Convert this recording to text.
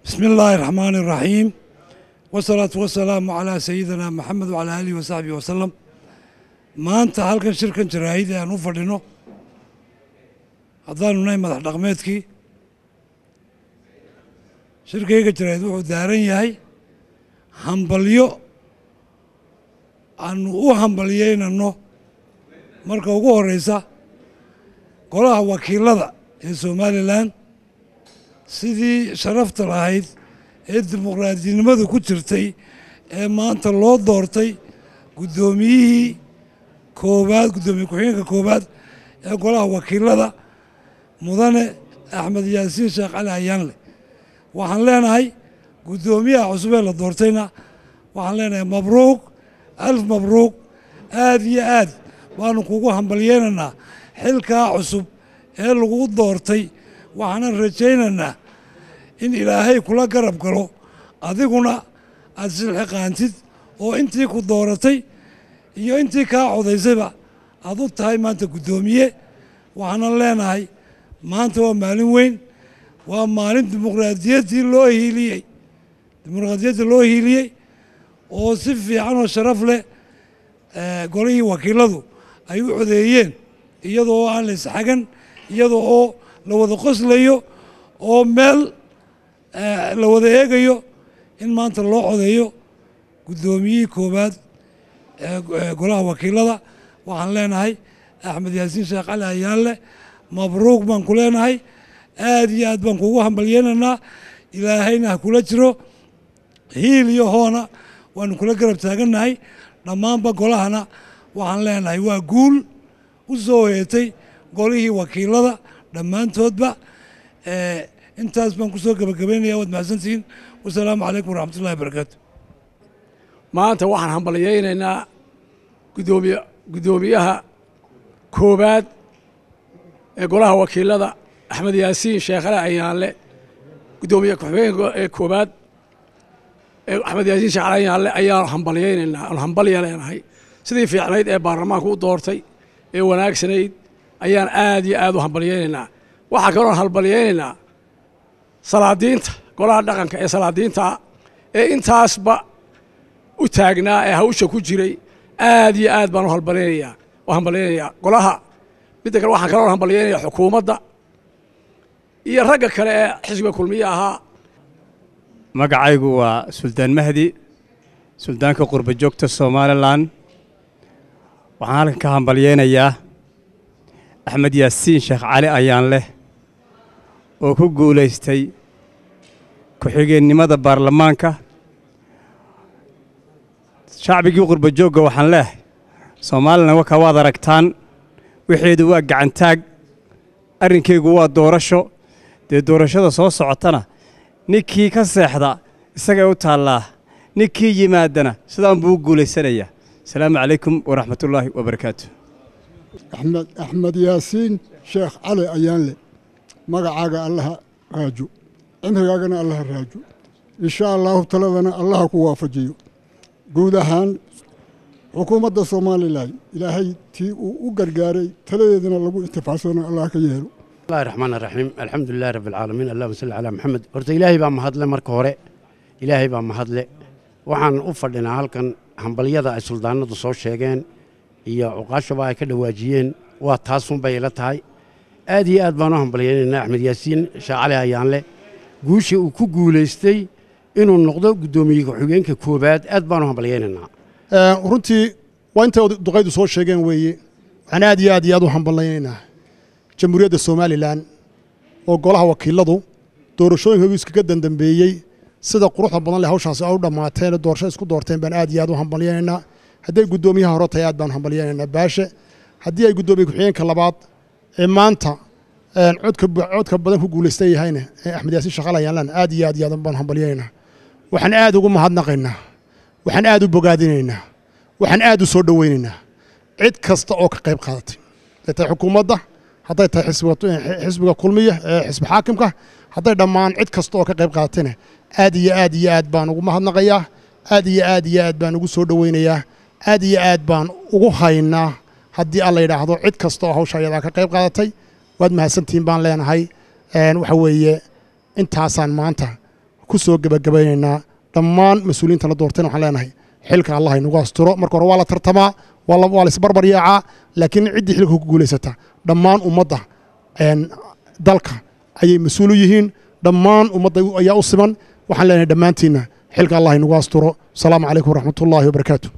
بسم الله الرحمن الرحيم، والصلاة والسلام على سيدنا محمد وعلى آله وصحبه وسلم. Maanta halkan shirkan jaraa'id ee aan u fadhino, haddaanu nahay madax dhaqmeedkii, shirkayga jaraa'id wuxuu daaran yahay hambalyo aanu u hambalyeynano marka ugu horeysa golaha wakiilada ee Somaliland, sidii sharafta lahayd ee dimuqraadinimadu ku jirtay ee maanta loo doortay guddoomiyihii koowaad, guddoomiye ku-xigeenka koowaad ee golaha wakiilada, Mudane Axmed Yaasiin Sheekh Cali Ayaanle. Waxaan leenahay guddoomiyaha cusub ee la doortayna waxaan leenahay mabruuq, alf mabruuq. Aad iyo aad baanu kugu hambalyeynaynaa xilkaa cusub ee lagu doortay. Waxaanan rajaynaynaa in Ilaahay kula garab galo, adiguna aad silxiqaantid oo intii ku dooratay iyo intii kaa codaysayba aad u tahay maanta guddoomiye. Waxaanan leenahay maanta waa maalin weyn, waa maalin dimuqraadiyaddii loo hiiliyey, dimuqraadiyaddii loo hiiliyey oo si fiican oo sharaf leh golihii wakiiladu ay u codeeyeen, iyadoo aan la isxagan, iyadoo oo la wada qoslayo oo meel la wada eegayo in maanta loo codeeyo guddoomiyihii koowaad ee golaha wakiilada. Waxaan leenahay Axmed Yaasiin Sheekh Cali Ayaanleh, mabruuq baan ku leenahay, aad iyo aad baan kugu hambalyeynaynaa. Ilaahayna ha kula jiro, hiil iyo hoona waanu kula garab taagannahay. Dhammaanba golahana waxaan leenahay waa guul u soo hoyatay golihii wakiilada dhammaantoodba. Intaas baan kusoo gebagabaynaya. Waad mahadsantihiin. Wasalaamu calaykum waraxmatullahi wabarakaatu. Maanta waxaan hambalyaynaynaa guddoomiyaha koowaad ee golaha wakiilada, Axmed Yaasiin Sheekhale Ayaanle. Guddoomiye ku-xigeenka ee koowaad ee Axmed Yaasiin Sheekhale Ayaanle ayaan hambalyaynaynaa, aan hambalya leenahay. Sidii fiicnayd ee baarlamaanku u doortay ee wanaagsanayd ayaan aad iyo aad u hambalyaynaynaa. Waxaa kaloon hambalyaynaynaa salaadiinta golaha dhaqanka ee salaadiinta ee intaasba u taagnaa ee hawsha ku jiray. Aad iyo aad baan u hambalyaynayaa, u hambalyaynayaa golaha. Midda kale, waxaan kaloo hambalyaynaya xukuumadda iyo ragga kale ee xisbiga Kulmiye ahaa. Magacaygu waa Suldaan Mahdi, suldaanka qurba joogta Somaliland. Waxaan halkan ka hambalyeynayaa Axmed Yaasiin Sheekh Cali Ayaanleh oo ku guulaystay ku-xigeennimada baarlamaanka. Shacbigii qurba joogga waxaan leehay, Somaliland waka waad aragtaan, wixeedu waa gacantaag, arrinkaygu waa doorasho. Dee doorashada soo socotana ninkii ka seexda isagay u taallaa, ninkii yimaadana sidaan buu u guulaysanayaa. Asalaamu calaykum waraxmatullaahi wabarakaatu. Axmed Yaasiin Sheekh Cali Ayaanle, magacaaga Allaha raajo, cimrigaagana Allaha raajo, insha Allaahu taladana Allaha ku waafajiyo. Guud ahaan xukuumadda Somaliland, Ilaahay tii uu u gargaaray taladeedana lagu intifaacsano Allah ka yeelo. Bismillahi raxmaan raxiim, alxamdu lilahi rabbi alcaalamiin, allahuma salli calaa Maxamed. Horta Ilaahay baa mahadle, marka hore Ilaahay baa mahadle. Waxaan u fadhinaa halkan hambalyada ay suldaanadu soo sheegeen iyo cuqaashuba ay ka dhawaajiyeen, waa taasunbay ila tahay. Aad iyo aad baan u hambalyaynaynaa Axmed Yaasiin Sheekh Cali Ayaanle guusha uu ku guulaystay inuu noqdo guddoomiye ku-xigeenka koowaad. Aad baan u hambalyaynaynaa. Runtii waa intay duqaydu soo sheegeen weeye. Waxaan aad iyo aad iyo aad u hambalyaynaynaa Jamhuuriyadda Somaliland oo golaha wakiiladu doorashooyinkoogu iskaga dandambeeyey sida quruxda badan leh hawshaasi ay u dhammaateen, doorasho isku doorteen baan aad iyo aad u hambalyaynaynaa. Hadday guddoomiyaha hore tahay, aad baan hambalyaynaynaa Baashe. Haddii ay guddoomiye ku-xigeenka labaad ee maanta codka badan ku guulaystan yahayna, Axmed Yaasiin Shaqal Ayaanlan, aad iyo aad iyo aad baan hambalyaynaynaa. Waxaan aad ugu mahadnaqaynaa, waxaan aad u bogaadinaynaa, waxaan aad u soo dhoweynaynaa cid kasta oo ka qayb qaadatay, hadday tahay xukuumadda, hadday tahay xisbiga Kulmiya ee xisbi xaakimka, hadday dhammaan cid kasta oo ka qayb qaadatayna aad iyo aad iyo aad baan ugu mahadnaqayaa, aad iyo aad iyo aad baan ugu soo dhoweynayaa, aad iyo aad baan ugu haynaa. Haddii Alla yidhaahdo, cid kasta oo hawsha ayadaa ka qayb qaadatay waad mahadsantihiin baan leenahay. Waxa weeye intaasaan maanta Ku soo gebagabaynaynaa dhammaan mas-uuliyiinta la doortayna waxaan leenahay xilka Allah inagu asturo. Marka hore waa la tartamaa, waa la isbarbar yaacaa, laakiin ciddii xilka ku guulaysata dhammaan ummadda dalka ayay mas-uul u yihiin, dhammaan ummadda ayaa u siman. Waxaan leenahay dhammaantiinna xilka Allah inagu asturo. Asalaamu calaykum waraxmatullaahi wabarakaatu.